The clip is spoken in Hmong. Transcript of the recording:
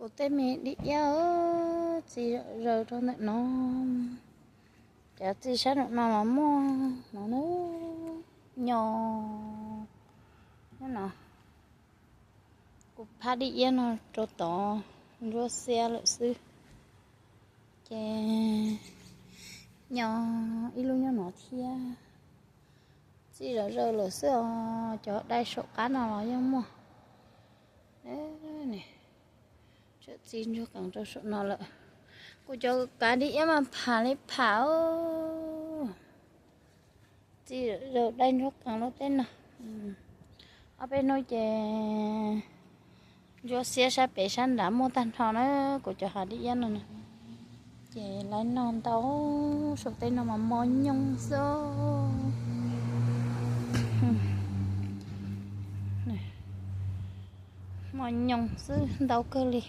Kuv tej me dib iab txi zaws rau ntawm no. Cov txiv sab nraum no los muaj no na, nyo no. Kuv phab dib iab no rau tod ntsuab xiab lawm xwb, ces nyo ib lub nyob no thiab. Txi zaws zaws lawm xwb os, cov dai saum qab no los yeej muaj. Txawm txi ntsuag qees rau saum no lawm. Kuv cov kav dib iab mas pham li pham. Txi zaws dai ntsuag qees rau tej no. Ob peb hnub ces ntsuab xiab sab pem sab nrad muaj tag nrho na, kuv cov hav dib iab no na. Ces lawv noj ntau, saum tej no mas mos nyoos xwb. Mos nyoos xwb ntau kawg li.